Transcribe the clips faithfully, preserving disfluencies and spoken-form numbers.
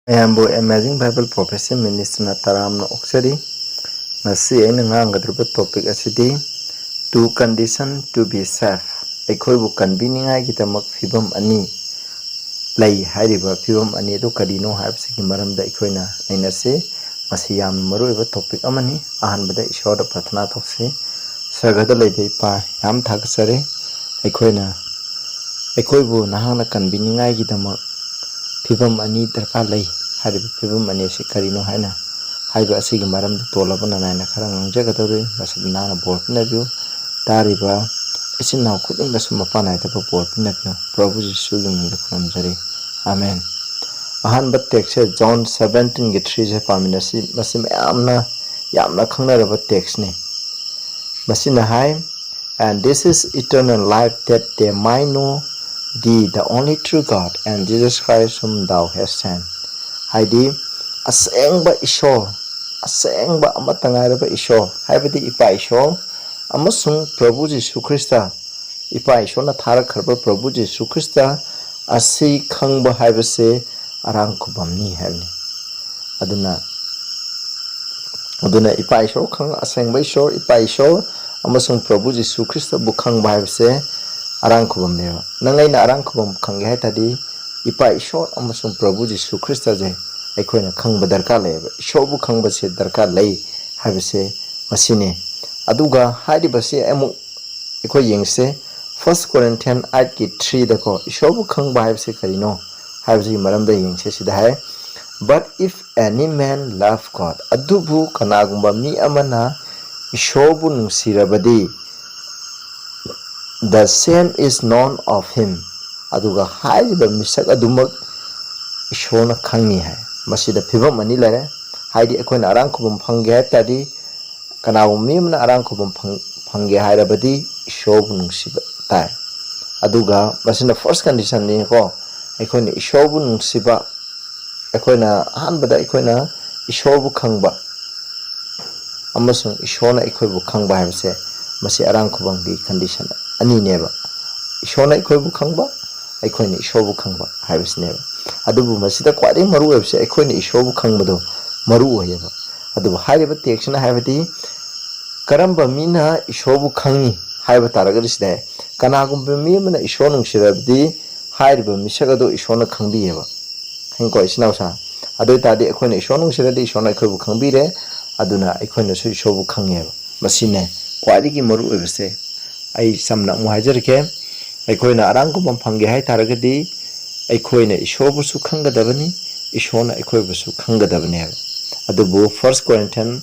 ꯃꯌꯥꯝꯕꯨ Amazing Bible Prophecy Ministryꯅ ꯇꯔꯥꯝꯅ ꯑꯣꯛꯆꯔꯤ꯫ ꯉꯁꯤ ꯑꯩꯅ ꯉꯥꯡꯒꯗꯧꯔꯤꯕ topic ꯑꯁꯤꯗꯤ To Condition to Be Saved, ꯑꯩꯈꯣꯏꯕꯨ ꯀꯟꯕꯤꯅꯤꯡꯉꯥꯏꯒꯤꯗꯃꯛ ꯐꯤꯕꯝ ꯑꯅꯤ ꯂꯩ ꯍꯥꯏꯔꯤꯕ ꯐꯤꯕꯝ ꯑꯅꯤ ꯑꯗꯨ ꯀꯔꯤꯅꯣ ꯍꯥꯏꯕꯁꯤꯒꯤ ꯃꯔꯝꯗ ꯑꯩꯈꯣꯏꯅ ꯅꯩꯅꯁꯤ꯫ ꯃꯁꯤ ꯌꯥꯝꯅ ꯃꯔꯨꯑꯣꯏꯕ topic ꯑꯃꯅꯤ꯫ ꯑꯍꯥꯟꯕꯗ ꯏꯁꯣꯔꯗ ꯄ꯭ꯔꯊꯅꯥ ꯇꯧꯁꯤ꯫ ꯁꯔꯒꯗ ꯂꯩꯕ ꯏꯄꯥ, ꯌꯥꯝ ꯊꯥꯒꯠꯆꯔꯤ꯫ ꯑꯩꯈꯣꯏꯅ, ꯑꯩꯈꯣꯏꯕꯨ ꯅꯍꯥꯛꯅ ꯀꯟꯕꯤꯅꯤꯡꯉꯥꯏꯒꯤꯗꯃꯛ ꯐꯤꯕꯝ ꯑꯅꯤ ꯗꯔꯀꯥꯔ ꯂꯩ ꯍꯥꯏꯔꯤꯕ ꯐꯤꯕꯝ ꯑꯅꯤ ꯑꯁꯤ ꯀꯔꯤꯅꯣ ꯍꯥꯏꯅ ꯍꯥꯏꯕ ꯑꯁꯤꯒꯤ ꯃꯔꯝꯗ ꯇꯣꯜꯂꯕ ꯅꯅꯥꯏꯅ ꯈꯔ ꯉꯥꯡꯖꯒꯗꯧꯔꯤ꯫ ꯃꯁꯤꯗ ꯅꯍꯥꯛꯅ ꯕꯣꯔ ꯄꯤꯅꯕꯤꯌꯨ꯫ ꯇꯥꯔꯤꯕ ꯏꯆꯤꯟ ꯏꯅꯥꯎ ꯈꯨꯗꯤꯡꯗꯁꯨ ꯃꯄꯥ ꯅꯥꯏꯗꯕ ꯕꯣꯔ ꯄꯤꯅꯕꯤꯌꯨ꯫ ꯄ꯭ꯔꯚꯨ ꯖꯤꯁꯨꯒꯤ ꯃꯤꯡꯗ ꯈꯨꯔꯨꯝꯖꯔꯤ꯫ ꯑꯃꯦꯟ꯫ ꯑꯍꯥꯟꯕ textꯁꯦ John seventeenꯒꯤ threeꯁꯦ ꯄꯥꯃꯤꯟꯅꯁꯤ꯫ ꯃꯁꯤ ꯃꯌꯥꯝꯅ ꯌꯥꯝꯅ ꯈꯪꯅꯔꯕ textꯅꯤ꯫ ꯃꯁꯤꯅ ꯍꯥꯏ, "And this is eternal life, that they might know thee, the only true God, and Jesus Christ whom thou hast sent." ꯍꯥꯏꯗꯤ, ꯑꯁꯦꯡꯕ ꯏꯁꯣꯔ, ꯑꯁꯦꯡꯕ ꯑꯃꯠꯇ ꯉꯥꯏꯔꯕ ꯏꯁꯣꯔ, ꯍꯥꯏꯕꯗꯤ ꯏꯄꯥ ꯏꯁꯣꯔ ꯑꯃꯁꯨꯡ ꯄ꯭ꯔꯚꯨ ꯖꯤꯁꯨ ꯈ꯭ꯔꯤꯁꯇ, ꯏꯄꯥ ꯏꯁꯣꯔꯅ ꯊꯥꯔꯛꯈ꯭ꯔꯕ ꯄ꯭ꯔꯚꯨ ꯖꯤꯁꯨ ꯈ꯭ꯔꯤꯁꯇ ꯑꯁꯤ ꯈꯪꯕ ꯍꯥꯏꯕꯁꯦ ꯑꯔꯥꯡ ꯈꯨꯕꯝꯅꯤ ꯍꯥꯏꯕꯅꯤ꯫ ꯑꯗꯨꯅ, ꯑꯗꯨꯅ ꯏꯄꯥ ꯏꯁꯣꯔ ꯈꯪ-, ꯑꯁꯦꯡꯕ ꯏꯁꯣꯔ, ꯏꯄꯥ ꯏꯁꯣꯔ ꯑꯃꯁꯨꯡ ꯄ꯭ꯔꯚꯨ ꯖꯤꯁꯨ ꯈ꯭ꯔꯤꯁꯇꯕꯨ ꯈꯪꯕ ꯍꯥꯏꯕꯁꯦ ꯑꯔꯥꯡ ꯈꯨꯕꯝꯅꯦꯕ꯫ ꯅꯪ ꯑꯩꯅ ꯑꯔꯥꯡ ꯈꯨꯕꯝ ꯈꯪꯒꯦ ꯍꯥꯏ ꯇꯥꯔꯗꯤ, ꯏꯄꯥ ꯏꯁꯣꯔ ꯑꯃꯁꯨꯡ ꯄ꯭ꯔꯚꯨ ꯖꯤꯁꯨ ꯈ꯭ꯔꯤꯁꯇꯁꯦ ꯑꯩꯈꯣꯏꯅ ꯈꯪꯕ ꯗꯔꯀꯥꯔ ꯂꯩꯌꯦꯕ꯫ ꯏꯁꯣꯔꯕꯨ ꯈꯪꯕꯁꯦ ꯗꯔꯀꯥꯔ ꯂꯩ ꯍꯥꯏꯕꯁꯦ ꯃꯁꯤꯅꯤ꯫ ꯑꯗꯨꯒ ꯍꯥꯏꯔꯤꯕꯁꯤ ꯑꯃꯨꯛ ꯑꯩꯈꯣꯏ ꯌꯦꯡꯁꯦ, First Corinthians eightꯀꯤ threeꯗꯀꯣ, ꯏꯁꯣꯔꯕꯨ ꯈꯪꯕ ꯍꯥꯏꯕꯁꯤ ꯀꯔꯤꯅꯣ ꯍꯥꯏꯕꯁꯤꯒꯤ ꯃꯔꯝꯗ ꯌꯦꯡꯁꯦ꯫ ꯁꯤꯗ ꯍꯥꯏ, "But if any man love God," ꯑꯗꯨꯕꯨ ꯀꯅꯥꯒꯨꯝꯕ ꯃꯤ ꯑꯃꯅ ꯏꯁꯣꯔꯕꯨ ꯅꯨꯡꯁꯤꯔꯕꯗꯤ, "The same is known of him," ꯑꯗꯨꯒ ꯍꯥꯏꯔꯤꯕ ꯃꯤꯁꯛ ꯑꯗꯨꯃꯛ ꯏꯁꯣꯔꯅ ꯈꯪꯉꯤ ꯍꯥꯏ꯫ ꯃꯁꯤꯗ ꯐꯤꯕꯝ ꯑꯅꯤ ꯂꯩꯔꯦ꯫ ꯍꯥꯏꯗꯤ, ꯑꯩꯈꯣꯏꯅ ꯑꯔꯥꯡ ꯈꯨꯕꯝ ꯐꯪꯒꯦ ꯍꯥꯏꯕ ꯇꯥꯔꯗꯤ, ꯀꯅꯥꯒꯨꯝꯕ ꯃꯤ ꯑꯃꯅ ꯑꯔꯥꯡ ꯈꯨꯕꯝ ꯐꯪ-, ꯐꯪꯒꯦ ꯍꯥꯏꯔꯕꯗꯤ ꯏꯁꯣꯔꯕꯨ ꯅꯨꯡꯁꯤꯕ ꯇꯥꯏ꯫ ꯑꯗꯨꯒ ꯃꯁꯤꯅ first conditionꯅꯤꯀꯣ꯫ ꯑꯩꯈꯣꯏꯅ ꯏꯁꯣꯔꯕꯨ ꯅꯨꯡꯁꯤꯕ, ꯑꯩꯈꯣꯏꯅ ꯑꯍꯥꯟꯕꯗ ꯑꯩꯈꯣꯏꯅ ꯏꯁꯣꯔꯕꯨ ꯈꯪꯕ ꯑꯃꯁꯨꯡ ꯏꯁꯣꯔꯅ ꯑꯩꯈꯣꯏꯕꯨ ꯈꯪꯕ ꯍꯥꯏꯕꯁꯦ, ꯃꯁꯤ ꯑꯔꯥꯡ ꯈꯨꯕꯝꯒꯤ condition ꯑꯅꯤꯅꯦꯕ꯫ ꯏꯁꯣꯔꯅ ꯑꯩꯈꯣꯏꯕꯨ ꯈꯪꯕ, ꯑꯩꯈꯣꯏꯅ ꯏꯁꯣꯔꯕꯨ ꯈꯪꯕ ꯍꯥꯏꯕꯁꯤꯅꯦꯕ꯫ ꯑꯗꯨꯕꯨ ꯃꯁꯤꯗ ꯈ꯭ꯋꯥꯏꯗꯒꯤ ꯃꯔꯨ ꯑꯣꯏꯕꯁꯦ ꯑꯩꯈꯣꯏꯅ ꯏꯁꯣꯔꯕꯨ ꯈꯪꯕꯗꯣ ꯃꯔꯨ ꯑꯣꯏꯌꯦꯕ꯫ ꯑꯗꯨꯕꯨ ꯍꯥꯏꯔꯤꯕ ꯇꯦꯛꯁꯅ ꯍꯥꯏꯕꯗꯤ ꯀꯔꯝꯕ ꯃꯤꯅ ꯏꯁꯣꯔꯕꯨ ꯈꯪꯉꯤ ꯍꯥꯏꯕ ꯇꯥꯔꯒꯗꯤ ꯁꯤꯗ ꯀꯅꯥꯒꯨꯝꯕ ꯃꯤ ꯑꯃꯅ ꯏꯁꯣꯔ ꯅꯨꯡꯁꯤꯔꯕꯗꯤ ꯍꯥꯏꯔꯤꯕ ꯃꯤꯁꯛ ꯑꯗꯣ ꯏꯁꯣꯔꯅ ꯈꯪꯕꯤꯌꯦꯕ꯫ ꯈꯪꯉꯤꯀꯣ, ꯏꯆꯤꯟ ꯏꯅꯥꯎꯁꯥ? ꯑꯗꯨ ꯑꯣꯏ ꯇꯥꯔꯗꯤ ꯑꯩꯈꯣꯏꯅ ꯏꯁꯣꯔ ꯅꯨꯡꯁꯤꯔꯗꯤ ꯏꯁꯣꯔꯅ ꯑꯩꯈꯣꯏꯕꯨ ꯈꯪꯕꯤꯔꯦ, ꯑꯗꯨꯅ ꯑꯩꯈꯣꯏꯅꯁꯨ ꯏꯁꯣꯔꯕꯨ ꯈꯪꯉꯦꯕ꯫ ꯃꯁꯤꯅꯦ ꯈ꯭ꯋꯥꯏꯗꯒꯤ ꯃꯔꯨ ꯑꯣꯏꯕꯁꯦ꯫ ꯑꯩ ꯆꯝꯅ ꯑꯃꯨꯛ ꯍꯥꯏꯖꯔꯛꯀꯦ, ꯑꯩꯈꯣꯏꯅ ꯑꯔꯥꯡ ꯈꯨꯕꯝ ꯐꯪꯒꯦ ꯍꯥꯏ ꯇꯥꯔꯒꯗꯤ ꯑꯩꯈꯣꯏꯅ ꯏꯁꯣꯔꯕꯨꯁꯨ ꯈꯪꯒꯗꯕꯅꯤ, ꯏꯁꯣꯔꯅ ꯑꯩꯈꯣꯏꯕꯨꯁꯨ ꯈꯪꯒꯗꯕꯅꯦꯕ꯫ ꯑꯗꯨꯕꯨ ꯐꯥꯔꯁ ꯀꯣꯔꯤꯟꯊꯤꯌꯟ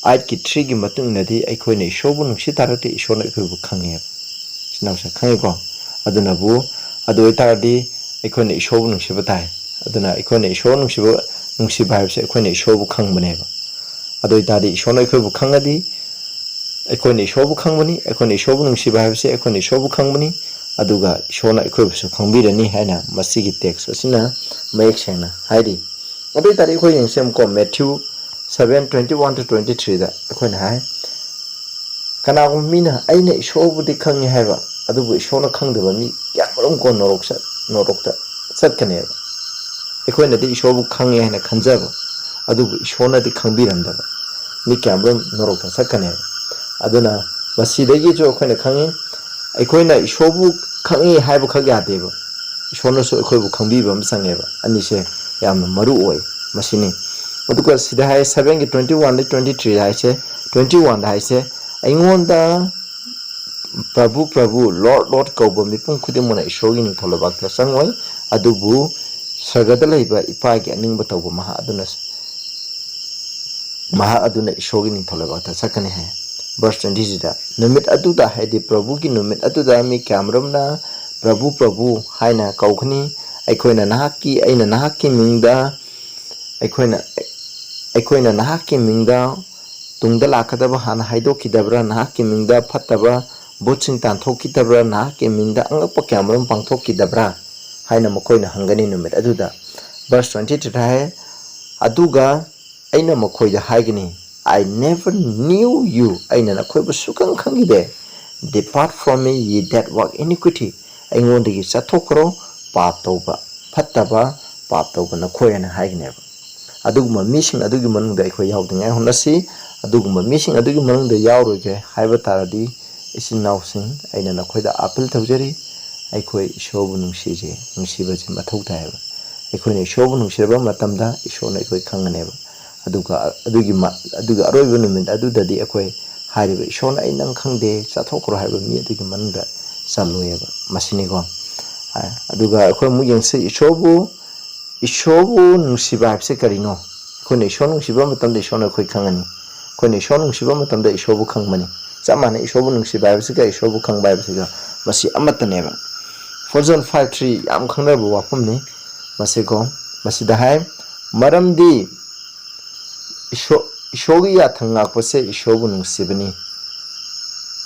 ꯑꯥꯏꯠꯀꯤ ꯊ꯭ꯔꯤꯒꯤ ꯃꯇꯨꯡ ꯏꯟꯅꯗꯤ ꯑꯩꯈꯣꯏꯅ ꯏꯁꯣꯔꯕꯨ ꯅꯨꯡꯁꯤ ꯇꯥꯔꯒꯗꯤ ꯏꯁꯣꯔꯅ ꯑꯩꯈꯣꯏꯕꯨ ꯈꯪꯉꯦꯕ꯫ ꯏꯆꯤꯟ ꯏꯅꯥꯎꯁꯦ ꯈꯪꯉꯤꯀꯣ? ꯑꯗꯨꯅꯕꯨ, ꯑꯗꯨ ꯑꯣꯏꯇꯥꯔꯗꯤ ꯑꯩꯈꯣꯏꯅ ꯏꯁꯣꯔꯕꯨ ꯅꯨꯡꯁꯤꯕ ꯇꯥꯏ꯫ ꯑꯗꯨꯅ ꯑꯩꯈꯣꯏꯅ ꯏꯁꯣꯔ ꯅꯨꯡꯁꯤꯕ, ꯅꯨꯡꯁꯤꯕ ꯍꯥꯏꯕꯁꯦ ꯑꯩꯈꯣꯏꯅ ꯏꯁꯣꯔꯕꯨ ꯈꯪꯕꯅꯦꯕ꯫ ꯑꯗꯨ ꯑꯣꯏꯇꯥꯔꯗꯤ ꯏꯁꯣꯔꯅ ꯑꯩꯈꯣꯏꯕꯨ ꯈꯪꯉꯗꯤ ꯑꯩꯈꯣꯏꯅ ꯏꯁꯣꯔꯕꯨ ꯈꯪꯕꯅꯤ, ꯑꯩꯈꯣꯏꯅ ꯏꯁꯣꯔꯕꯨ ꯅꯨꯡꯁꯤꯕ ꯍꯥꯏꯕꯁꯦ ꯑꯩꯈꯣꯏꯅ ꯏꯁꯣꯔꯕꯨ ꯈꯪꯕꯅꯤ, ꯑꯗꯨꯒ ꯏꯁꯣꯔꯅ ꯑꯩꯈꯣꯏꯕꯨꯁꯨ ꯈꯪꯕꯤꯔꯅꯤ ꯍꯥꯏꯅ ꯃꯁꯤꯒꯤ ꯇꯦꯛꯁ ꯑꯁꯤꯅ ꯃꯌꯦꯛ ꯁꯦꯡꯅ ꯍꯥꯏꯔꯤ꯫ ꯑꯗꯨ ꯑꯣꯏꯇꯥꯔꯗꯤ ꯑꯩꯈꯣꯏ ꯌꯦꯡꯁꯦ ꯑꯃꯨꯛꯀꯣ, Matthew seven twenty one to twenty threeꯗ ꯑꯩꯈꯣꯏꯅ ꯍꯥꯏ, ꯀꯅꯥꯒꯨꯝꯕ ꯃꯤꯅ "ꯑꯩꯅ ꯏꯁꯣꯔꯕꯨꯗꯤ ꯈꯪꯉꯤ" ꯍꯥꯏꯕ, ꯑꯗꯨꯕꯨ ꯏꯁꯣꯔꯅ ꯈꯪꯗꯕ ꯃꯤ ꯀꯌꯥꯃꯔꯨꯝ ꯀꯣ ꯅꯣꯔꯣꯛ ꯆꯠ-, ꯅꯣꯔꯣꯛꯇ ꯆꯠꯀꯅꯦꯕ꯫ ꯑꯩꯈꯣꯏꯅꯗꯤ ꯏꯁꯣꯔꯕꯨ ꯈꯪꯉꯦ ꯍꯥꯏꯅ ꯈꯟꯖꯕ, ꯑꯗꯨꯕꯨ ꯏꯁꯣꯔꯅꯗꯤ ꯈꯪꯕꯤꯔꯝꯗꯕ ꯃꯤ ꯀꯌꯥꯃꯔꯨꯝ ꯅꯣꯔꯣꯛꯇ ꯆꯠꯀꯅꯦꯕ꯫ ꯑꯗꯨꯅ ꯃꯁꯤꯗꯒꯤꯁꯨ ꯑꯩꯈꯣꯏꯅ ꯈꯪꯉꯤ, ꯑꯩꯈꯣꯏꯅ ꯏꯁꯣꯔꯕꯨ ꯈꯪꯉꯤ ꯍꯥꯏꯕꯈꯛ ꯌꯥꯗꯦꯕ, ꯏꯁꯣꯔꯅꯁꯨ ꯑꯩꯈꯣꯏꯕꯨ ꯈꯪꯕꯤꯕ ꯑꯃ ꯆꯪꯉꯦꯕ꯫ ꯑꯅꯤꯁꯦ ꯌꯥꯝꯅ ꯃꯔꯨ ꯑꯣꯏ꯫ ꯃꯁꯤꯅꯤ꯫ ꯑꯗꯨꯒ ꯁꯤꯗ ꯍꯥꯏ, ꯁꯚꯦꯟꯒꯤ ꯇ꯭ꯋꯦꯟꯇꯤ ꯋꯥꯟꯗꯒꯤ ꯇ꯭ꯋꯦꯟꯇꯤ ꯊ꯭ꯔꯤ ꯍꯥꯏꯁꯦ, ꯇ꯭ꯋꯦꯟꯇꯤ ꯋꯥꯟꯗ ꯍꯥꯏꯁꯦ, "ꯑꯩꯉꯣꯟꯗ ꯄ꯭ꯔꯚꯨ, ꯄ꯭ꯔꯚꯨ, ꯂꯣꯔꯗ, ꯂꯣꯔꯗ ꯀꯧꯕ ꯃꯤꯄꯨꯝ ꯈꯨꯗꯤꯡꯃꯛꯅ ꯏꯁꯣꯔꯒꯤ ꯅꯤꯡꯊꯧ ꯂꯩꯕꯥꯛꯇ ꯆꯪꯉꯣꯏ, ꯑꯗꯨꯕꯨ ꯁꯔꯒꯗ ꯂꯩꯕ ꯏꯄꯥꯒꯤ ꯑꯅꯤꯡꯕ ꯇꯧꯕ ꯃꯍꯥꯛ ꯑꯗꯨꯅ, ꯃꯍꯥꯛ ꯑꯗꯨꯅ ꯏꯁꯣꯔꯒꯤ ꯅꯤꯡꯊꯧ ꯂꯩꯕꯥꯛꯇ ꯆꯠꯀꯅꯤ" ꯍꯥꯏ꯫ ꯚꯔꯁ ꯇ꯭ꯋꯦꯟꯇꯤꯁꯤꯗ, "ꯅꯨꯃꯤꯠ ꯑꯗꯨꯗ", ꯍꯥꯏꯗꯤ ꯄ꯭ꯔꯚꯨꯒꯤ ꯅꯨꯃꯤꯠ ꯑꯗꯨꯗ, "ꯃꯤ ꯀꯌꯥꯃꯔꯨꯝꯅ ꯄ꯭ꯔꯚꯨ, ꯄ꯭ꯔꯚꯨ ꯍꯥꯏꯅ ꯀꯧꯒꯅꯤ꯫ ꯑꯩꯈꯣꯏꯅ ꯅꯍꯥꯛꯀꯤ, ꯑꯩꯅ ꯅꯍꯥꯛꯀꯤ ꯃꯤꯡꯗ, ꯑꯩꯈꯣꯏꯅ, ꯑꯩꯈꯣꯏꯅ ꯅꯍꯥꯛꯀꯤ ꯃꯤꯡꯗ ꯇꯨꯡꯗ ꯂꯥꯛꯀꯗꯕ ꯍꯥꯟꯅ ꯍꯥꯏꯗꯣꯛꯈꯤꯗꯕ꯭ꯔꯥ? ꯅꯍꯥꯛꯀꯤ ꯃꯤꯡꯗ ꯐꯠꯇꯕ ꯚꯨꯠꯁꯤꯡ ꯇꯥꯟꯊꯣꯛꯈꯤꯗꯕ꯭ꯔꯥ? ꯅꯍꯥꯛꯀꯤ ꯃꯤꯡꯗ ꯑꯉꯛꯄ ꯀꯌꯥꯃꯔꯨꯝ ꯄꯥꯡꯊꯣꯛꯈꯤꯗꯕ꯭ꯔꯥ?" ꯍꯥꯏꯅ ꯃꯈꯣꯏꯅ ꯍꯪꯒꯅꯤ ꯅꯨꯃꯤꯠ ꯑꯗꯨꯗ꯫ ꯚꯔꯁ ꯇ꯭ꯋꯦꯟꯇꯤ ꯊ꯭ꯔꯤꯗ ꯍꯥꯏ, "ꯑꯗꯨꯒ ꯑꯩꯅ ꯃꯈꯣꯏꯗ ꯍꯥꯏꯒꯅꯤ, 'I never knew you', ꯑꯩꯅ ꯅꯈꯣꯏꯕꯨ ꯁꯨꯈꯪ ꯈꯪꯈꯤꯗꯦ꯫ 'Depart from me, ye that work iniquity', ꯑꯩꯉꯣꯟꯗꯒꯤ ꯆꯠꯊꯣꯛꯈ꯭ꯔꯣ, ꯄꯥꯞ ꯇꯧꯕ ꯐꯠꯇꯕ ꯄꯥꯞ ꯇꯧꯕ ꯅꯈꯣꯏ ꯍꯥꯏꯅ ꯍꯥꯏꯒꯅꯦꯕ꯫ ꯑꯗꯨꯒꯨꯝꯕ ꯃꯤꯁꯤꯡ ꯑꯗꯨꯒꯤ ꯃꯅꯨꯡꯗ ꯑꯩꯈꯣꯏ ꯌꯥꯎꯗꯅꯤꯡꯉꯥꯏ ꯍꯣꯠꯅꯁꯤ꯫ ꯑꯗꯨꯒꯨꯝꯕ ꯃꯤꯁꯤꯡ ꯑꯗꯨꯒꯤ ꯃꯅꯨꯡꯗ ꯌꯥꯎꯔꯣꯏꯒꯦ ꯍꯥꯏꯕ ꯇꯥꯔꯗꯤ, ꯏꯆꯤꯟ ꯏꯅꯥꯎꯁꯤꯡ, ꯑꯩꯅ ꯅꯈꯣꯏꯗ ꯑꯥꯄꯤꯜ ꯇꯧꯖꯔꯤ꯫ ꯑꯩꯈꯣꯏ ꯏꯁꯣꯔꯕꯨ ꯅꯨꯡꯁꯤꯁꯦ, ꯅꯨꯡꯁꯤꯕꯁꯦ ꯃꯊꯧ ꯇꯥꯏꯌꯦꯕ꯫ ꯑꯩꯈꯣꯏꯅ ꯏꯁꯣꯔꯕꯨ ꯅꯨꯡꯁꯤꯔꯕ ꯃꯇꯝꯗ ꯏꯁꯣꯔꯅ ꯑꯩꯈꯣꯏ ꯈꯪꯒꯅꯦꯕ꯫ ꯑꯗꯨꯒ ꯑꯗꯨꯒꯤ ꯃ-, ꯑꯗꯨꯒꯤ ꯑꯔꯣꯏꯕ ꯅꯨꯃꯤꯠ ꯑꯗꯨꯗꯗꯤ ꯑꯩꯈꯣꯏ ꯍꯥꯏꯔꯤꯕ "ꯏꯁꯣꯔꯅ ꯑꯩ ꯅꯪ ꯈꯪꯗꯦ, ꯆꯠꯊꯣꯛꯈ꯭ꯔꯣ" ꯍꯥꯏꯕ ꯃꯤ ꯑꯗꯨꯒꯤ ꯃꯅꯨꯡꯗ ꯆꯜꯂꯣꯏꯌꯦꯕ꯫ ꯃꯁꯤꯅꯤꯀꯣ꯫ ꯑ, ꯑꯗꯨꯒ ꯑꯩꯈꯣꯏ ꯑꯃꯨꯛ ꯌꯦꯡꯁꯤ, ꯏꯁꯣꯔꯕꯨ, ꯏꯁꯣꯔꯕꯨ ꯅꯨꯡꯁꯤꯕ ꯍꯥꯏꯕꯁꯤ ꯀꯔꯤꯅꯣ? ꯑꯩꯈꯣꯏꯅ ꯏꯁꯣꯔ ꯅꯨꯡꯁꯤꯕ ꯃꯇꯝꯗ ꯏꯁꯣꯔꯅ ꯑꯩꯈꯣꯏ ꯈꯪꯒꯅꯤ꯫ ꯑꯩꯈꯣꯏꯅ ꯏꯁꯣꯔ ꯅꯨꯡꯁꯤꯕ ꯃꯇꯝꯗ ꯏꯁꯣꯔꯕꯨ ꯈꯪꯕꯅꯤ꯫ ꯆꯞ ꯃꯥꯟꯅꯩ, ꯏꯁꯣꯔꯕꯨ ꯅꯨꯡꯁꯤꯕ ꯍꯥꯏꯕꯁꯤꯒ ꯏꯁꯣꯔꯕꯨ ꯈꯪꯕ ꯍꯥꯏꯕꯁꯤꯒ ꯃꯁꯤ ꯑꯃꯠꯇꯅꯦꯕ꯫ Four John five three ꯌꯥꯝ ꯈꯪꯅꯔꯕ ꯋꯥꯐꯝꯅꯤ ꯃꯁꯤꯀꯣ꯫ ꯃꯁꯤꯗ ꯍꯥꯏ, "ꯃꯔꯝꯗꯤ ꯏꯁꯣ-, ꯏꯁꯣꯔꯒꯤ ꯌꯥꯊꯪ ꯉꯥꯛꯄꯁꯦ ꯏꯁꯣꯔꯕꯨ ꯅꯨꯡꯁꯤꯕꯅꯤ,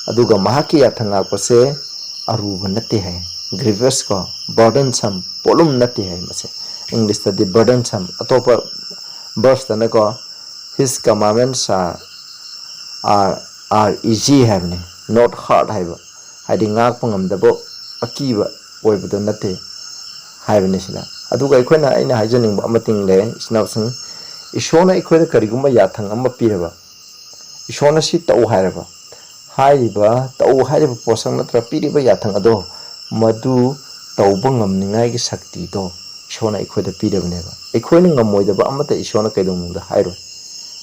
ꯑꯗꯨꯒ ꯃꯍꯥꯛꯀꯤ ꯌꯥꯊꯪ ꯉꯥꯛꯄꯁꯦ ꯑꯔꯨꯕ ꯅꯠꯇꯦ" ꯍꯥꯏ꯫ Grievous ꯀꯣ, burdensome, ꯄꯣꯠꯂꯨꯝ ꯅꯠꯇꯦ ꯍꯥꯏ ꯃꯁꯦ꯫ English ꯇꯗꯤ burdensome, ꯑꯇꯣꯞꯄ verse ꯇꯅꯀꯣ, "His commandments are, are, are easy" ꯍꯥꯏꯕꯅꯤ, not hard ꯍꯥꯏꯕ꯫ ꯍꯥꯏꯗꯤ ꯉꯥꯛꯄ ꯉꯝꯗꯕ, ꯑꯀꯤꯕ ꯑꯣꯏꯕꯗꯣ ꯅꯠꯇꯦ ꯍꯥꯏꯕꯅꯤ ꯁꯤꯅ꯫ ꯑꯗꯨꯒ ꯑꯩꯈꯣꯏꯅ, ꯑꯩꯅ ꯍꯥꯏꯖꯅꯤꯡꯕ ꯑꯃꯇꯪ ꯂꯩ, ꯏꯆꯤꯟ ꯏꯅꯥꯎꯁꯤꯡ, ꯏꯁꯣꯔꯅ ꯑꯩꯈꯣꯏꯗ ꯀꯔꯤꯒꯨꯝꯕ ꯌꯥꯊꯪ ꯑꯃ ꯄꯤꯔꯕ, ꯏꯁꯣꯔꯅ ꯁꯤ ꯇꯧ ꯍꯥꯏꯔꯕ, ꯍꯥꯏꯔꯤꯕ ꯇꯧ ꯍꯥꯏꯔꯤꯕ ꯄꯣꯠꯁꯛ ꯅꯠꯇ꯭ꯔꯒ ꯄꯤꯔꯤꯕ ꯌꯥꯊꯪ ꯑꯗꯣ, ꯃꯗꯨ ꯇꯧꯕ ꯉꯝꯅꯤꯡꯉꯥꯏꯒꯤ ꯁꯛꯇꯤꯗꯣ ꯏꯁꯣꯔꯅ ꯑꯩꯈꯣꯏꯗ ꯄꯤꯔꯕꯅꯦꯕ꯫ ꯑꯩꯈꯣꯏꯅ ꯉꯝꯃꯣꯏꯗꯕ ꯑꯃꯠꯇ ꯏꯁꯣꯔꯅ ꯀꯩꯗꯧꯅꯨꯡꯗ ꯍꯥꯏꯔꯣꯏ꯫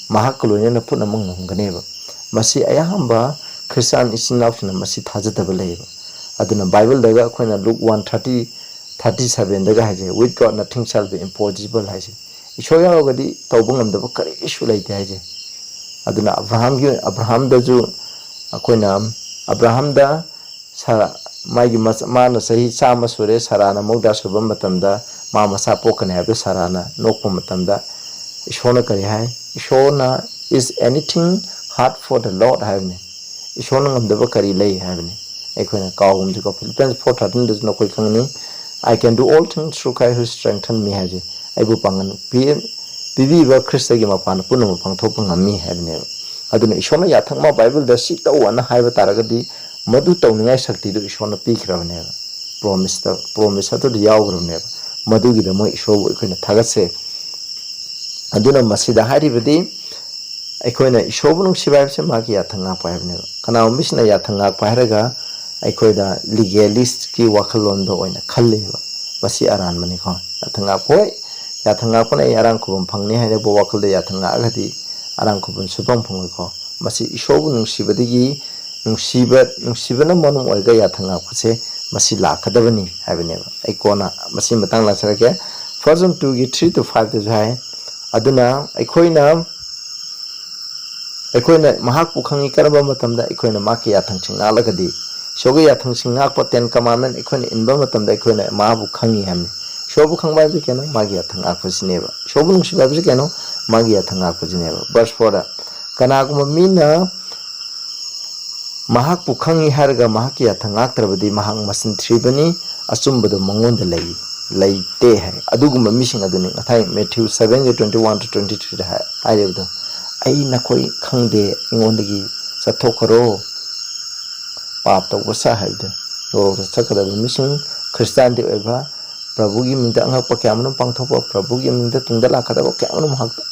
ꯃꯍꯥꯛꯀ ꯂꯣꯏꯅꯅ ꯄꯨꯝꯅꯃꯛ ꯉꯝꯒꯅꯦꯕ꯫ ꯃꯁꯤ ꯑꯌꯥꯝꯕ ꯈ꯭ꯔꯤꯁꯇꯥꯟ ꯏꯆꯤꯟ ꯏꯅꯥꯎꯁꯤꯡꯅ ꯃꯁꯤ ꯊꯥꯖꯗꯕ ꯂꯩꯌꯦꯕ꯫ ꯑꯗꯨꯅ ꯕꯥꯏꯕꯜꯗꯒ ꯑꯩꯈꯣꯏꯅ Luke one thirty, thirty sevenꯗꯒ ꯍꯥꯏꯁꯦ, "With God nothing shall be impossible" ꯍꯥꯏꯁꯦ꯫ ꯏꯁꯣꯔ ꯌꯥꯎꯔꯒꯗꯤ ꯇꯧꯕ ꯉꯝꯗꯕ ꯀꯔꯤꯁꯨ ꯂꯩꯇꯦ ꯍꯥꯏꯁꯦ꯫ ꯑꯗꯨꯅ ꯑꯕ꯭ꯔꯥꯍꯥꯝꯒꯤ, ꯑꯕ꯭ꯔꯥꯍꯥꯝꯗꯁꯨ ꯑꯩꯈꯣꯏꯅ, ꯑꯕ꯭ꯔꯥꯍꯥꯝꯗ ꯁꯥꯔꯥ, ꯃꯥꯒꯤ ꯃꯆ-, ꯃꯥꯅ ꯆꯍꯤ ꯆꯥꯝꯃ ꯁꯨꯔꯦ, ꯁꯥꯔꯥꯅ ꯃꯧꯗ꯭ꯔꯥ ꯁꯨꯕ ꯃꯇꯝꯗ ꯃꯥ ꯃꯆꯥ ꯄꯣꯛꯀꯅꯤ ꯍꯥꯏꯕꯗꯨ ꯁꯥꯔꯥꯅ ꯅꯣꯛꯄ ꯃꯇꯝꯗ ꯏꯁꯣꯔꯅ ꯀꯔꯤ ꯍꯥꯏ? ꯏꯁꯣꯔꯅ, "Is anything hard for the Lord?" ꯍꯥꯏꯕꯅꯤ꯫ ꯏꯁꯣꯔꯅ ꯉꯝꯗꯕ ꯀꯔꯤ ꯂꯩ ꯍꯥꯏꯕꯅꯤ꯫ ꯑꯩꯈꯣꯏꯅ ꯀꯥꯎꯒꯨꯝꯁꯤꯀꯣ, Philippians four thirteenꯗꯁꯨ ꯅꯈꯣꯏ ꯈꯪꯒꯅꯤ, "I can do all things through Christ who strengthen me" ꯍꯥꯏꯁꯦ꯫ ꯑꯩꯕꯨ ꯄꯥꯡꯒꯜ ꯄꯤ-, ꯄꯤꯕꯤꯕ ꯈ꯭ꯔꯤꯁꯇꯒꯤ ꯃꯄꯥꯟꯗ ꯄꯨꯝꯅꯃꯛ ꯄꯥꯡꯊꯣꯛꯄ ꯉꯝꯃꯤ ꯍꯥꯏꯕꯅꯦꯕ꯫ ꯑꯗꯨꯅ ꯏꯁꯣꯔꯅ ꯌꯥꯊꯪ ꯑꯃ ꯕꯥꯏꯕꯜꯗ ꯁꯤ ꯇꯧ ꯑꯅ ꯍꯥꯏꯕ ꯇꯥꯔꯒꯗꯤ, ꯃꯗꯨ ꯇꯧꯅꯤꯡꯉꯥꯏ ꯁꯛꯇꯤꯗꯨ ꯏꯁꯣꯔꯅ ꯄꯤꯈ꯭ꯔꯕꯅꯦꯕ꯫ ꯄ꯭ꯔꯣꯃꯤꯁꯇ, ꯄ꯭ꯔꯣꯃꯤꯁ ꯑꯗꯨꯗ ꯌꯥꯎꯈ꯭ꯔꯕꯅꯦꯕ꯫ ꯃꯗꯨꯒꯤꯗꯃꯛ ꯏꯁꯣꯔꯕꯨ ꯑꯩꯈꯣꯏꯅ ꯊꯥꯒꯠꯆꯩ꯫ ꯑꯗꯨꯅ ꯃꯁꯤꯗ ꯍꯥꯏꯔꯤꯕꯗꯤ ꯑꯩꯈꯣꯏꯅ ꯏꯁꯣꯔꯕꯨ ꯅꯨꯡꯁꯤꯕ ꯍꯥꯏꯕꯁꯦ ꯃꯥꯒꯤ ꯌꯥꯊꯪ ꯉꯥꯛꯄ ꯍꯥꯏꯕꯅꯦꯕ꯫ ꯀꯅꯥꯒꯨꯝꯕ ꯃꯤꯁꯤꯅ ꯌꯥꯊꯪ ꯉꯥꯛꯄ ꯍꯥꯏꯔꯒ ꯑꯩꯈꯣꯏꯗ ꯂꯤꯒꯦꯂꯤꯁꯀꯤ ꯋꯥꯈꯜꯂꯣꯟꯗ ꯑꯣꯏꯅ ꯈꯜꯂꯦꯕ꯫ ꯃꯁꯤ ꯑꯔꯥꯟꯕꯅꯤꯀꯣ꯫ ꯌꯥꯊꯪ ꯉꯥꯛꯄ, ꯍꯣꯏ, ꯌꯥꯊꯪ ꯉꯥꯛꯄꯅ ꯑꯩ ꯑꯔꯥꯡ ꯈꯨꯕꯝ ꯐꯪꯅꯤ ꯍꯥꯏꯅꯕ ꯋꯥꯈꯜꯗ ꯌꯥꯊꯪ ꯉꯥꯛꯑꯒꯗꯤ ꯑꯔꯥꯡ ꯈꯨꯕꯝ ꯁꯨꯐꯪ ꯐꯪꯉꯣꯏꯀꯣ꯫ ꯃꯁꯤ ꯏꯁꯣꯔꯕꯨ ꯅꯨꯡꯁꯤꯕꯗꯒꯤ, ꯅꯨꯡꯁꯤꯕ, ꯅꯨꯡꯁꯤꯕꯅ ꯃꯔꯝ ꯑꯣꯏꯔꯒ ꯌꯥꯊꯪ ꯉꯥꯛꯄꯁꯦ ꯃꯁꯤ ꯂꯥꯛꯀꯗꯕꯅꯤ ꯍꯥꯏꯕꯅꯦꯕ꯫ ꯑꯩ ꯀꯣꯟꯅ ꯃꯁꯤ ꯃꯇꯥꯡ ꯂꯥꯛꯆꯔꯛꯀꯦ꯫ First John two ꯒꯤ three to five ꯇꯁꯨ ꯍꯥꯏ, ꯑꯗꯨꯅ ꯑꯩꯈꯣꯏꯅ ꯑꯩꯈꯣꯏꯅ ꯃꯍꯥꯛꯄꯨ ꯈꯪꯉꯤ꯫ ꯀꯔꯝꯕ ꯃꯇꯝꯗ? ꯑꯩꯈꯣꯏꯅ ꯃꯍꯥꯛꯀꯤ ꯌꯥꯊꯪꯁꯤꯡ ꯉꯥꯛꯂꯒꯗꯤ꯫ ꯏꯁꯣꯔꯒꯤ ꯌꯥꯊꯪꯁꯤꯡ ꯉꯥꯛꯄ, Ten Commandment ꯑꯩꯈꯣꯏꯅ ꯏꯟꯕ ꯃꯇꯝꯗ ꯑꯩꯈꯣꯏꯅ ꯃꯥꯕꯨ ꯈꯪꯉꯤ ꯍꯥꯏꯕꯅꯤ꯫ ꯏꯁꯣꯔꯕꯨ ꯈꯪꯕ ꯍꯥꯏꯕꯁꯤ ꯀꯩꯅꯣ? ꯃꯥꯒꯤ ꯌꯥꯊꯪ ꯉꯥꯛꯄꯁꯤꯅꯦꯕ꯫ ꯏꯁꯣꯔꯕꯨ ꯅꯨꯡꯁꯤꯕ ꯍꯥꯏꯕꯁꯤ ꯀꯩꯅꯣ? ꯃꯥꯒꯤ ꯌꯥꯊꯪ ꯉꯥꯛꯄꯁꯤꯅꯦꯕ꯫ Verse four ꯗ, "ꯀꯅꯥꯒꯨꯝꯕ ꯃꯤꯅ ꯃꯍꯥꯛꯄꯨ ꯈꯪꯉꯤ ꯍꯥꯏꯔꯒ ꯃꯍꯥꯛꯀꯤ ꯌꯥꯊꯪ ꯉꯥꯛꯇ꯭ꯔꯕꯗꯤ ꯃꯍꯥꯛ ꯃꯆꯤꯟ ꯊꯤꯔꯤꯕꯅꯤ, ꯑꯆꯨꯝꯕꯗꯨ ꯃꯉꯣꯟꯗ ꯂꯩ, ꯂꯩꯇꯦ" ꯍꯥꯏ꯫ ꯑꯗꯨꯒꯨꯝꯕ ꯃꯤꯁꯤꯡ ꯑꯗꯨꯅꯤ ꯉꯁꯥꯏ Matthew seven ꯒꯤ twenty one to twenty three ꯗ ꯍꯥꯏ-, ꯍꯥꯏꯔꯤꯕꯗꯣ, "ꯑꯩ ꯅꯈꯣꯏ ꯈꯪꯗꯦ, ꯑꯩꯉꯣꯟꯗꯒꯤ ꯆꯠꯊꯣꯛꯈꯔꯣ, ꯄꯥꯞ ꯇꯧꯕ ꯁꯥ" ꯍꯥꯏꯕꯗꯣ꯫ ꯅꯣꯔꯣꯛꯇ ꯆꯠꯀꯗꯕ ꯃꯤꯁꯤꯡ, ꯈ꯭ꯔꯤꯁꯇꯥꯟꯗꯤ ꯑꯣꯏꯕ, ꯄ꯭ꯔꯚꯨꯒꯤ ꯃꯤꯡꯗ ꯑꯉꯛꯄ ꯀꯌꯥ ꯑꯃꯔꯣꯝ ꯄꯥꯡꯊꯣꯛꯄ, ꯄ꯭ꯔꯚꯨꯒꯤ ꯃꯤꯡꯗ ꯇꯨꯡꯗ ꯂꯥꯛꯀꯗꯕ ꯀꯌꯥ ꯑꯃꯔꯣꯝ ꯍꯥꯛ-,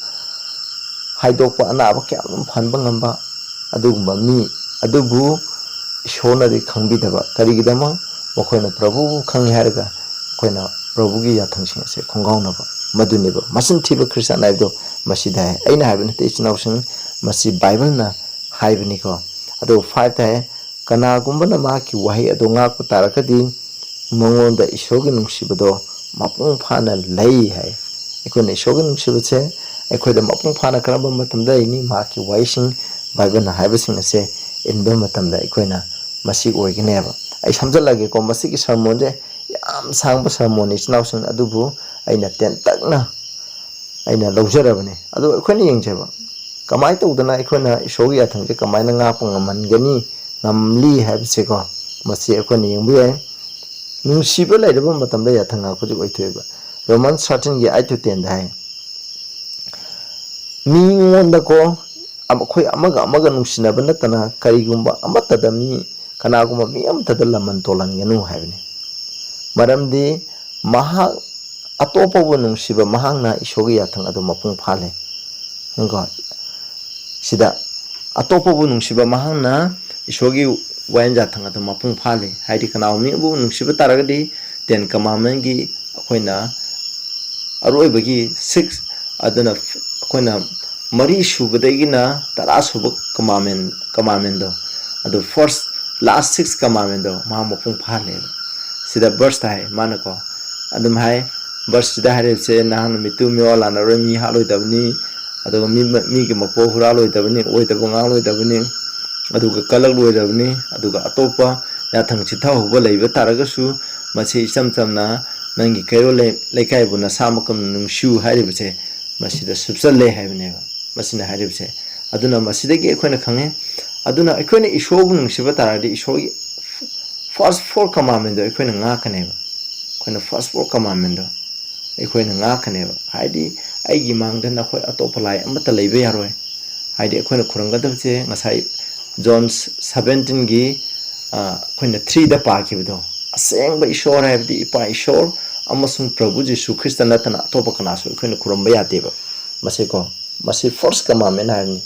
ꯍꯥꯏꯗꯣꯛꯄ, ꯑꯅꯥꯕ ꯀꯌꯥ ꯑꯃꯔꯣꯝ ꯐꯍꯟꯕ ꯉꯝꯕ ꯑꯗꯨꯒꯨꯝꯕ ꯃꯤ ꯑꯗꯨꯕꯨ ꯏꯁꯣꯔꯅꯗꯤ ꯈꯪꯕꯤꯗꯕ꯫ ꯀꯔꯤꯒꯤꯗꯃꯛ? ꯃꯈꯣꯏꯅ ꯄ꯭ꯔꯚꯨꯕꯨ ꯈꯪꯉꯤ ꯍꯥꯏꯔꯒ ꯑꯩꯈꯣꯏꯅ ꯄ꯭ꯔꯚꯨꯒꯤ ꯌꯥꯊꯪꯁꯤꯡ ꯑꯁꯦ ꯈꯣꯡꯒꯥꯎꯅꯕ꯫ ꯃꯗꯨꯅꯦꯕ ꯃꯆꯤꯟ ꯊꯤꯕ ꯈ꯭ꯔꯤꯁꯇꯥꯟ ꯍꯥꯏꯕꯗꯣ꯫ ꯃꯁꯤꯗ ꯍꯥꯏ, ꯑꯩꯅ ꯍꯥꯏꯕ ꯅꯠꯇꯦ, ꯏꯆꯤꯟ ꯏꯅꯥꯎꯁꯤꯡ, ꯃꯁꯤ ꯕꯥꯏꯕꯜꯅ ꯍꯥꯏꯕꯅꯤꯀꯣ꯫ ꯑꯗꯨꯒ five ꯇ ꯍꯥꯏ, "ꯀꯅꯥꯒꯨꯝꯕꯅ ꯃꯍꯥꯛꯀꯤ ꯋꯥꯍꯩ ꯑꯗꯨ ꯉꯥꯛꯄ ꯇꯥꯔꯒꯗꯤ ꯃꯉꯣꯟꯗ ꯏꯁꯣꯔꯒꯤ ꯅꯨꯡꯁꯤꯕꯗꯣ ꯃꯄꯨꯡ ꯐꯥꯅ ꯂꯩ" ꯍꯥꯏ꯫ ꯑꯩꯈꯣꯏꯅ ꯏꯁꯣꯔꯒꯤ ꯅꯨꯡꯁꯤꯕꯁꯦ ꯑꯩꯈꯣꯏꯗ ꯃꯄꯨꯡ ꯐꯥꯅ ꯀꯔꯝꯕ ꯃꯇꯝꯗ ꯂꯩꯅꯤ? ꯃꯍꯥꯛꯀꯤ ꯋꯥꯍꯩꯁꯤꯡ, ꯕꯥꯏꯕꯜꯅ ꯍꯥꯏꯕꯁꯤꯡ ꯑꯁꯦ ꯏꯟꯕ ꯃꯇꯝꯗ ꯑꯩꯈꯣꯏꯅ ꯃꯁꯤ ꯑꯣꯏꯒꯅꯦꯕ꯫ ꯑꯩ ꯁꯝꯖꯜꯂꯒꯦꯀꯣ, ꯃꯁꯤꯒꯤ ꯁꯔꯃꯣꯟꯁꯦ ꯌꯥꯝ ꯁꯥꯡꯕ ꯁꯔꯃꯣꯟꯅꯤ, ꯏꯆꯤꯟ ꯏꯅꯥꯎꯁꯤꯡ, ꯑꯗꯨꯕꯨ ꯑꯩꯅ ꯇꯦꯟꯇꯛꯅ ꯑꯩꯅ ꯂꯧꯖꯔꯕꯅꯤ꯫ ꯑꯗꯨ ꯑꯩꯈꯣꯏꯅ ꯌꯦꯡꯖꯕ, ꯀꯃꯥꯏꯅ ꯇꯧꯗꯅ ꯑꯩꯈꯣꯏꯅ ꯏꯁꯣꯔꯒꯤ ꯌꯥꯊꯪꯁꯦ ꯀꯃꯥꯏꯅ ꯉꯥꯛꯄ ꯉꯝꯍꯟꯒꯅꯤ, ꯉꯝꯂꯤ ꯍꯥꯏꯕꯁꯦꯀꯣ, ꯃꯁꯤ ꯑꯩꯈꯣꯏꯅ ꯌꯦꯡꯕ ꯌꯥꯏ꯫ ꯅꯨꯡꯁꯤꯕ ꯂꯩꯔꯕ ꯃꯇꯝꯗ ꯌꯥꯊꯪ ꯉꯥꯛꯄꯁꯨ ꯑꯣꯏꯊꯣꯛꯑꯦꯕ꯫ Romans thirteen ꯒꯤ eight to ten ꯗ ꯍꯥꯏ, "ꯃꯤꯉꯣꯟꯗꯀꯣ, ꯑꯩꯈꯣꯏ ꯑꯃꯒ ꯑꯃꯒ ꯅꯨꯡꯁꯤꯅꯕ ꯅꯠꯇꯅ ꯀꯔꯤꯒꯨꯝꯕ ꯑꯃꯠꯇꯗ ꯃꯤ, ꯀꯅꯥꯒꯨꯝꯕ ꯃꯤ ꯑꯃꯠꯇꯗ ꯂꯃꯟ ꯇꯣꯜꯍꯟꯒꯅꯨ" ꯍꯥꯏꯕꯅꯤ꯫ ꯃꯔꯝꯗꯤ ꯃꯍꯥꯛ ꯑꯇꯣꯞꯄꯕꯨ ꯅꯨꯡꯁꯤꯕ ꯃꯍꯥꯛꯅ ꯏꯁꯣꯔꯒꯤ ꯌꯥꯊꯪ ꯑꯗꯨ ꯃꯄꯨꯡ ꯐꯥꯍꯜꯂꯦ꯫ ꯌꯦꯡꯉꯨꯀꯣ, ꯁꯤꯗ ꯑꯇꯣꯞꯄꯕꯨ ꯅꯨꯡꯁꯤꯕ ꯃꯍꯥꯛꯅ ꯏꯁꯣꯔꯒꯤ ꯋꯥꯌꯦꯟ ꯌꯥꯊꯪ ꯑꯗꯨ ꯃꯄꯨꯡ ꯐꯥꯍꯜꯂꯤ꯫ ꯍꯥꯏꯗꯤ ꯀꯅꯥꯒꯨꯝꯕ ꯃꯤꯕꯨ ꯅꯨꯡꯁꯤꯕ ꯇꯥꯔꯒꯗꯤ Ten Commandmentꯀꯤ ꯑꯩꯈꯣꯏꯅ ꯑꯔꯣꯏꯕꯒꯤ six, ꯑꯗꯨꯅ ꯑꯩꯈꯣꯏꯅ ꯃꯔꯤ ꯁꯨꯕꯗꯒꯤꯅ ꯇꯔꯥ ꯁꯨꯕ commandment, commandmentꯗꯣ, ꯑꯗꯨ first, last six commandmentꯗꯣ ꯃꯥ ꯃꯄꯨꯡ ꯐꯥꯍꯜꯂꯦꯕ꯫ ꯁꯤꯗ verseꯇ ꯍꯥꯏ ꯃꯥꯅꯀꯣ, ꯑꯗꯨꯝ ꯍꯥꯏ, verseꯁꯤꯗ ꯍꯥꯏꯔꯤꯕꯁꯦ, "ꯅꯍꯥꯛꯅ ꯃꯤꯠꯇꯨ ꯃꯤꯋꯥ ꯂꯥꯟꯅꯔꯣꯏ, ꯃꯤ ꯍꯥꯠꯂꯣꯏꯗꯕꯅꯤ, ꯑꯗꯨꯒ ꯃꯤ, ꯃꯤꯒꯤ ꯃꯄꯣꯛ ꯍꯨꯔꯥꯜꯂꯣꯏꯗꯕꯅꯤ, ꯑꯣꯏꯗꯕ ꯉꯥꯡꯂꯣꯏꯗꯕꯅꯤ, ꯑꯗꯨꯒ ꯀꯜꯂꯛꯂꯣꯏꯗꯕꯅꯤ, ꯑꯗꯨꯒ ꯑꯇꯣꯞꯄ ꯌꯥꯊꯪ ꯆꯤꯠꯊꯍꯧꯕ ꯂꯩꯕ ꯇꯥꯔꯒꯁꯨ, ꯃꯁꯤ ꯏꯆꯝ ꯆꯝꯅ ꯅꯪꯒꯤ ꯀꯩꯔꯣꯜ ꯂꯩ-, ꯂꯩꯀꯥꯏꯕꯨ ꯅꯁꯥꯃꯛꯀꯨꯝꯅ ꯅꯨꯡꯁꯤꯌꯨ" ꯍꯥꯏꯔꯤꯕꯁꯦ ꯃꯁꯤꯗ ꯁꯨꯞꯆꯜꯂꯦ ꯍꯥꯏꯕꯅꯦꯕ꯫ ꯃꯁꯤꯅ ꯍꯥꯏꯔꯤꯕꯁꯦ꯫ ꯑꯗꯨꯅ ꯃꯁꯤꯗꯒꯤ ꯑꯩꯈꯣꯏꯅ ꯈꯪꯉꯦ, ꯑꯗꯨꯅ ꯑꯩꯈꯣꯏꯅ ꯏꯁꯣꯔꯕꯨ ꯅꯨꯡꯁꯤꯕ ꯇꯥꯔꯗꯤ ꯏꯁꯣꯔꯒꯤ first four commandmentꯗꯣ ꯑꯩꯈꯣꯏꯅ ꯉꯥꯛꯀꯅꯦꯕ꯫ ꯑꯩꯈꯣꯏꯅ first four commandmentꯗꯣ ꯑꯩꯈꯣꯏꯅ ꯉꯥꯛꯀꯅꯦꯕ꯫ ꯍꯥꯏꯗꯤ, "ꯑꯩꯒꯤ ꯃꯥꯡꯗ ꯅꯈꯣꯏ ꯑꯇꯣꯞꯄ ꯂꯥꯏ ꯑꯃꯠꯇ ꯂꯩꯕ ꯌꯥꯔꯣꯏ"꯫ ꯍꯥꯏꯗꯤ, ꯑꯩꯈꯣꯏꯅ ꯈꯨꯔꯨꯝꯒꯗꯕꯁꯦ ꯉꯁꯥꯏ John seventeenꯒꯤ, ꯑ, ꯑꯩꯈꯣꯏꯅ threeꯗ ꯄꯥꯈꯤꯕꯗꯣ, "ꯑꯁꯦꯡꯕ ꯏꯁꯣꯔ ꯍꯥꯏꯕꯗꯤ ꯏꯄꯥ ꯏꯁꯣꯔ ꯑꯃꯁꯨꯡ ꯄ꯭ꯔꯚꯨ ꯖꯤꯁꯨ ꯈ꯭ꯔꯤꯁꯇ ꯅꯠꯇꯅ ꯑꯇꯣꯞꯄ ꯀꯅꯥꯁꯨ ꯑꯩꯈꯣꯏꯅ ꯈꯨꯔꯨꯝꯕ ꯌꯥꯗꯦꯕ"꯫ ꯃꯁꯤꯀꯣ, ꯃꯁꯤ first commandment ꯍꯥꯏꯕꯅꯤ꯫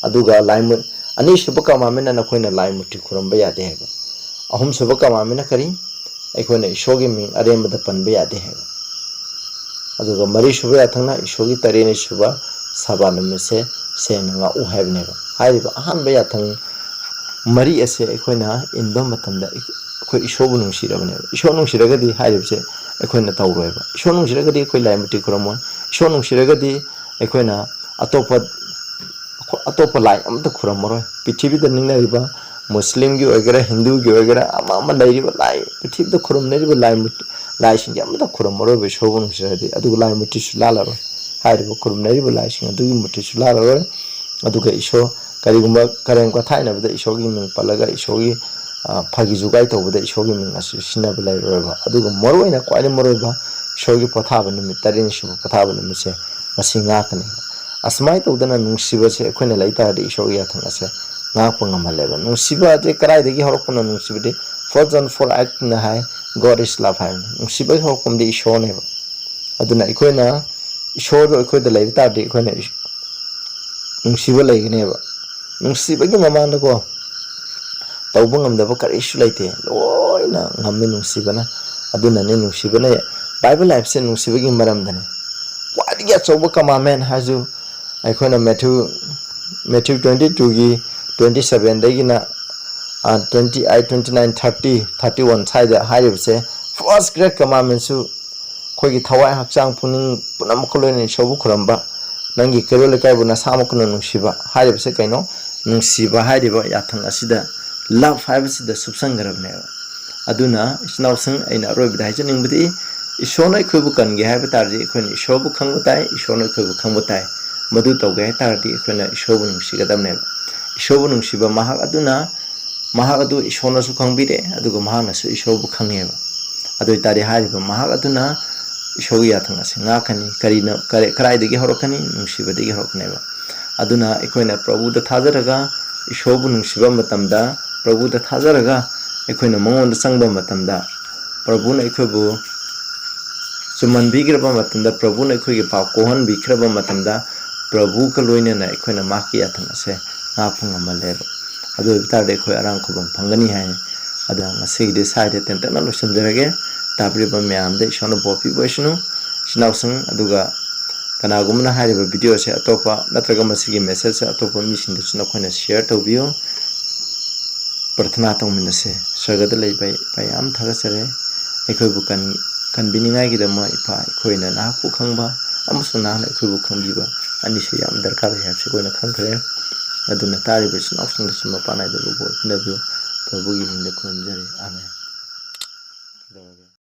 ꯑꯗꯨꯒ ꯂꯥꯏ ꯃꯨ-, ꯑꯅꯤꯁꯨꯕ commandmentꯅ ꯅꯈꯣꯏꯅ ꯂꯥꯏ ꯃꯨꯔꯇꯤ ꯈꯨꯔꯨꯝꯕ ꯌꯥꯗꯦ ꯍꯥꯏꯕ꯫ ꯑꯍꯨꯝꯁꯨꯕ commandmentꯅ ꯀꯔꯤ? ꯑꯩꯈꯣꯏꯅ ꯏꯁꯣꯔꯒꯤ ꯃꯤꯡ ꯑꯔꯦꯝꯕꯗ ꯄꯟꯕ ꯌꯥꯗꯦ ꯍꯥꯏꯕ꯫ ꯑꯗꯨꯒ ꯃꯔꯤꯁꯨꯕ ꯌꯥꯊꯪꯅ ꯏꯁꯣꯔꯒꯤ ꯇꯔꯦꯠꯅꯤꯁꯨꯕ ꯁꯕꯥ ꯅꯨꯃꯤꯠꯁꯦ ꯁꯦꯡꯅ ꯉꯥꯛꯎ ꯍꯥꯏꯕꯅꯦꯕ꯫ ꯍꯥꯏꯔꯤꯕ ꯑꯍꯥꯟꯕ ꯌꯥꯊꯪ ꯃꯔꯤ ꯑꯁꯦ ꯑꯩꯈꯣꯏꯅ ꯏꯟꯕ ꯃꯇꯝꯗ ꯑꯩꯈꯣꯏ ꯏꯁꯣꯔꯕꯨ ꯅꯨꯡꯁꯤꯔꯕꯅꯦꯕ꯫ ꯏꯁꯣꯔ ꯅꯨꯡꯁꯤꯔꯒꯗꯤ ꯍꯥꯏꯔꯤꯕꯁꯦ ꯑꯩꯈꯣꯏꯅ ꯇꯧꯔꯣꯏꯕ꯫ ꯏꯁꯣꯔ ꯅꯨꯡꯁꯤꯔꯒꯗꯤ ꯑꯩꯈꯣꯏ ꯂꯥꯏ ꯃꯨꯔꯇꯤ ꯈꯨꯔꯨꯝꯃꯣꯏ꯫ ꯏꯁꯣꯔ ꯅꯨꯡꯁꯤꯔꯒꯗꯤ ꯑꯩꯈꯣꯏꯅ ꯑꯇꯣꯞꯄ, ꯑꯇꯣꯞꯄ ꯂꯥꯏ ꯑꯃꯠꯇ ꯈꯨꯔꯨꯝꯃꯔꯣꯏ꯫ ꯄ꯭ꯔꯤꯊꯤꯕꯤꯗ ꯅꯤꯡꯅꯔꯤꯕ ꯃꯨꯁꯂꯤꯝꯒꯤ ꯑꯣꯏꯒꯦꯔꯥ, ꯍꯤꯟꯗꯨꯒꯤ ꯑꯣꯏꯒꯦꯔꯥ, ꯑꯃ ꯑꯃ ꯂꯩꯔꯤꯕ ꯂꯥꯏ, ꯄ꯭ꯔꯤꯊꯤꯕꯤꯗ ꯈꯨꯔꯨꯝꯅꯔꯤꯕ ꯂꯥꯏ ꯃꯨꯔꯇꯤ, ꯂꯥꯏꯁꯤꯡꯁꯦ ꯑꯃꯠꯇ ꯈꯨꯔꯨꯝꯃꯔꯣꯏꯕ ꯏꯁꯣꯔꯕꯨ ꯅꯨꯡꯁꯤꯔꯗꯤ꯫ ꯑꯗꯨꯒ ꯂꯥꯏ ꯃꯨꯔꯇꯤꯁꯨ ꯂꯥꯜꯂꯔꯣꯏ꯫ ꯍꯥꯏꯔꯤꯕ ꯈꯨꯔꯨꯝꯅꯔꯤꯕ ꯂꯥꯏꯁꯤꯡ ꯑꯗꯨꯒꯤ ꯃꯨꯔꯇꯤꯁꯨ ꯂꯥꯜꯂꯔꯣꯏ꯫ ꯑꯗꯨꯒ ꯏꯁꯣꯔ, ꯀꯔꯤꯒꯨꯝꯕ ꯀꯔꯦꯝ ꯀꯊꯥꯏꯅꯕꯗ ꯏꯁꯣꯔꯒꯤ ꯃꯤꯡ ꯄꯜꯂꯒ ꯏꯁꯣꯔꯒꯤ, ꯑ, ꯐꯥꯒꯤ ꯖꯨꯒꯥꯏ ꯇꯧꯕꯗ ꯏꯁꯣꯔꯒꯤ ꯃꯤꯡ ꯑꯁꯤ ꯁꯤꯖꯤꯟꯅꯕ ꯂꯩꯔꯔꯣꯏꯕ꯫ ꯑꯗꯨꯒ ꯃꯔꯨꯑꯣꯏꯅ ꯈ꯭ꯋꯥꯏꯗꯒꯤ ꯃꯔꯨꯑꯣꯏꯕ ꯏꯁꯣꯔꯒꯤ ꯄꯣꯊꯥꯕ ꯅꯨꯃꯤꯠ, ꯇꯔꯦꯠꯅꯤꯁꯨꯕ ꯄꯣꯊꯥꯕ ꯅꯨꯃꯤꯠꯁꯦ, ꯃꯁꯤ ꯉꯥꯛꯀꯅꯤ꯫ ꯑꯁꯨꯃꯥꯏꯅ ꯇꯧꯗꯅ ꯅꯨꯡꯁꯤꯕꯁꯦ ꯑꯩꯈꯣꯏꯅ ꯂꯩ ꯇꯥꯔꯗꯤ ꯏꯁꯣꯔꯒꯤ ꯌꯥꯊꯪ ꯑꯁꯦ ꯉꯥꯛꯄ ꯉꯝꯍꯜꯂꯦꯕ꯫ ꯅꯨꯡꯁꯤꯕ ꯑꯁꯦ ꯀꯗꯥꯏꯗꯒꯤ ꯍꯧꯔꯛꯄꯅꯣ? ꯅꯨꯡꯁꯤꯕꯗꯤ First John four eightꯅ high, "God is love" ꯍꯥꯏꯕꯅꯤ꯫ ꯅꯨꯡꯁꯤꯕꯒꯤ ꯍꯧꯔꯛꯐꯝꯗꯤ ꯏꯁꯣꯔꯅꯦꯕ꯫ ꯑꯗꯨꯅ ꯑꯩꯈꯣꯏꯅ ꯏꯁꯣꯔꯗꯣ ꯑꯩꯈꯣꯏꯗ ꯂꯩꯕ ꯇꯥꯔꯗꯤ ꯑꯩꯈꯣꯏꯅ ꯏꯁ-, ꯅꯨꯡꯁꯤꯕ ꯂꯩꯒꯅꯦꯕ꯫ ꯅꯨꯡꯁꯤꯕꯒꯤ ꯃꯃꯥꯡꯗꯀꯣ ꯇꯧꯕ ꯉꯝꯗꯕ ꯀꯔꯤꯁꯨ ꯂꯩꯇꯦ, ꯂꯣꯏꯅ ꯉꯝꯃꯤ ꯅꯨꯡꯁꯤꯕꯅ꯫ ꯑꯗꯨꯅꯅꯦ ꯅꯨꯡꯁꯤꯕꯅ, ꯕꯥꯏꯕꯜ ꯍꯥꯏꯕꯁꯦ ꯅꯨꯡꯁꯤꯕꯒꯤ ꯃꯔꯝꯗꯅꯦ꯫ ꯈ꯭ꯋꯥꯏꯗꯒꯤ ꯑꯆꯧꯕ ꯀꯃꯥꯟꯃꯦꯟ ꯍꯥꯏꯔꯁꯨ ꯑꯩꯈꯣꯏꯅ ꯃꯦꯊ꯭ꯌꯨ, ꯃꯦꯊ꯭ꯌꯨ ꯇ꯭ꯋꯦꯟꯇꯤ ꯇꯨꯒꯤ ꯇ꯭ꯋꯦꯟꯇꯤ ꯁꯕꯦꯟꯗꯒꯤꯅ twenty eight, twenty nine, thirty, thirty one ꯁ꯭ꯋꯥꯏꯗ ꯍꯥꯏꯔꯤꯕꯁꯦ ꯐꯥꯔꯁ ꯒ꯭ꯔꯦꯠ ꯀꯃꯥꯟꯃꯦꯟꯁꯨ ꯑꯩꯈꯣꯏꯒꯤ ꯊꯋꯥꯏ, ꯍꯛꯆꯥꯡ, ꯄꯨꯛꯅꯤꯡ ꯄꯨꯝꯅꯃꯛꯀ ꯂꯣꯏꯅꯅ ꯏꯁꯣꯔꯕꯨ ꯈꯨꯔꯨꯝꯕ, ꯅꯪꯒꯤ ꯀꯩꯔꯣꯜ ꯂꯩꯀꯥꯏꯕꯨ ꯅꯁꯥꯃꯛꯅ ꯅꯨꯡꯁꯤꯕ ꯍꯥꯏꯔꯤꯕꯁꯦ ꯀꯩꯅꯣ? ꯅꯨꯡꯁꯤꯕ ꯍꯥꯏꯔꯤꯕ ꯌꯥꯊꯪ ꯑꯁꯤꯗ, ꯂꯚ ꯍꯥꯏꯕꯁꯤꯗ ꯁꯨꯞꯆꯟꯈ꯭ꯔꯕꯅꯦꯕ꯫ ꯑꯗꯨꯅ ꯏꯆꯤꯟ ꯏꯅꯥꯎꯁꯤꯡ, ꯑꯩꯅ ꯑꯔꯣꯏꯕꯗ ꯍꯥꯏꯖꯅꯤꯡꯕꯗꯤ, ꯏꯁꯣꯔꯅ ꯑꯩꯈꯣꯏꯕꯨ ꯀꯟꯒꯦ ꯍꯥꯏꯕ ꯇꯥꯔꯗꯤ ꯑꯩꯈꯣꯏꯅ ꯏꯁꯣꯔꯕꯨ ꯈꯪꯕ ꯇꯥꯏ, ꯏꯁꯣꯔꯅ ꯑꯩꯈꯣꯏꯕꯨ ꯈꯪꯕ ꯇꯥꯏ꯫ ꯃꯗꯨ ꯇꯧꯒꯦ ꯍꯥꯏ ꯇꯥꯔꯗꯤ ꯑꯩꯈꯣꯏꯅ ꯏꯁꯣꯔꯕꯨ ꯅꯨꯡꯁꯤꯒꯗꯕꯅꯦꯕ꯫ ꯏꯁꯣꯔꯕꯨ ꯅꯨꯡꯁꯤꯕ ꯃꯍꯥꯛ ꯑꯗꯨꯅ, ꯃꯍꯥꯛ ꯑꯗꯨ ꯏꯁꯣꯔꯅꯁꯨ ꯈꯪꯕꯤꯔꯦ, ꯑꯗꯨꯒ ꯃꯍꯥꯛꯅꯁꯨ ꯏꯁꯣꯔꯕꯨ ꯈꯪꯉꯦꯕ꯫ ꯑꯗꯨ ꯑꯣꯏ ꯇꯥꯔꯗꯤ ꯍꯥꯏꯔꯤꯕ ꯃꯍꯥꯛ ꯑꯗꯨꯅ ꯏꯁꯣꯔꯒꯤ ꯌꯥꯊꯪ ꯑꯁꯤ ꯉꯥꯛꯀꯅꯤ꯫ ꯀꯔꯤꯅ, ꯀꯔꯤ, ꯀꯗꯥꯏꯗꯒꯤ ꯍꯧꯔꯛꯀꯅꯤ? ꯅꯨꯡꯁꯤꯕꯗꯒꯤ ꯍꯧꯔꯛꯀꯅꯦꯕ꯫ ꯑꯗꯨꯅ ꯑꯩꯈꯣꯏꯅ ꯄ꯭ꯔꯚꯨꯗ ꯊꯥꯖꯔꯒ, ꯏꯁꯣꯔꯕꯨ ꯅꯨꯡꯁꯤꯕ ꯃꯇꯝꯗ, ꯄ꯭ꯔꯚꯨꯗ ꯊꯥꯖꯔꯒ ꯑꯩꯈꯣꯏꯅ ꯃꯉꯣꯟꯗ ꯆꯪꯕ ꯃꯇꯝꯗ, ꯄ꯭ꯔꯚꯨꯅ ꯑꯩꯈꯣꯏꯕꯨ ꯆꯨꯝꯍꯟꯕꯤꯈ꯭ꯔꯕ ꯃꯇꯝꯗ, ꯄ꯭ꯔꯚꯨꯅ ꯑꯩꯈꯣꯏꯒꯤ ꯄꯥꯞ ꯀꯣꯛꯍꯟꯕꯤꯈ꯭ꯔꯕ ꯃꯇꯝꯗ, ꯄ꯭ꯔꯚꯨꯒ ꯂꯣꯏꯅꯅ ꯑꯩꯈꯣꯏꯅ ꯃꯍꯥꯛꯀꯤ ꯌꯥꯊꯪ ꯑꯁꯦ ꯉꯥꯛꯄ ꯉꯝꯍꯜꯂꯦꯕ꯫ ꯑꯗꯨ ꯑꯣꯏꯕ ꯇꯥꯔꯗꯤ ꯑꯩꯈꯣꯏ ꯑꯔꯥꯝ ꯈꯨꯕꯝ ꯐꯪꯒꯅꯤ ꯍꯥꯏ꯫ ꯑꯗꯨꯅ ꯉꯁꯤꯒꯤꯗꯤ ꯁ꯭ꯋꯥꯏꯗ ꯇꯦꯟꯇꯛꯅ ꯂꯣꯏꯁꯤꯟꯖꯔꯒꯦ꯫ ꯇꯥꯕꯤꯔꯤꯕ ꯃꯌꯥꯝꯗ ꯏꯁꯣꯔꯅ ꯕꯣꯔ ꯄꯤꯕ ꯑꯣꯏꯁꯅꯨ꯫ ꯏꯆꯤꯟ ꯏꯅꯥꯎꯁꯤꯡ, ꯑꯗꯨꯒ ꯀꯅꯥꯒꯨꯝꯕꯅ ꯍꯥꯏꯔꯤꯕ ꯚꯤꯗꯤꯑꯣ ꯑꯁꯦ ꯑꯇꯣꯞꯄ ꯅꯠꯇ꯭ꯔꯒ ꯃꯁꯤꯒꯤ ꯃꯦꯁꯦꯖꯁꯦ ꯑꯇꯣꯞꯄ ꯃꯤꯁꯤꯡꯗꯁꯨ ꯅꯈꯣꯏꯅ ꯁꯤꯌꯔ ꯇꯧꯕꯤꯌꯨ꯫ ꯄ꯭ꯔꯊꯅꯥ ꯇꯧꯃꯤꯟꯅꯁꯦ꯫ ꯁ꯭ꯋꯔꯒꯗ ꯂꯩꯕ ꯏꯄꯥ, ꯌꯥꯝ ꯊꯥꯒꯠꯆꯔꯤ꯫ ꯑꯩꯈꯣꯏꯕꯨ ꯀꯟ-, ꯀꯟꯕꯤꯅꯤꯡꯉꯥꯏꯒꯤꯗꯃꯛ ꯏꯄꯥ, ꯑꯩꯈꯣꯏꯅ ꯅꯍꯥꯛꯄꯨ ꯈꯪꯕ ꯑꯃꯁꯨꯡ ꯅꯍꯥꯛꯅ ꯑꯩꯈꯣꯏꯕꯨ ꯈꯪꯕꯤꯕ ꯑꯅꯤꯁꯤ ꯌꯥꯝ ꯗꯔꯀꯥꯔ ꯑꯣꯏ ꯍꯥꯏꯕꯁꯤ ꯑꯩꯈꯣꯏꯅ ꯈꯪꯈ꯭ꯔꯦ꯫ ꯑꯗꯨꯅ ꯇꯥꯔꯤꯕ ꯏꯆꯤꯟ ꯏꯅꯥꯎꯁꯤꯡꯗꯁꯨ ꯃꯄꯥꯟ ꯅꯥꯏꯗꯕ ꯕꯣꯔ ꯄꯤꯅꯕꯤꯌꯨ꯫ ꯄ꯭ꯔꯚꯨꯒꯤ ꯃꯤꯡꯗ ꯈꯨꯔꯨꯝꯖꯔꯤ꯫ ꯑꯥꯃꯦꯟ꯫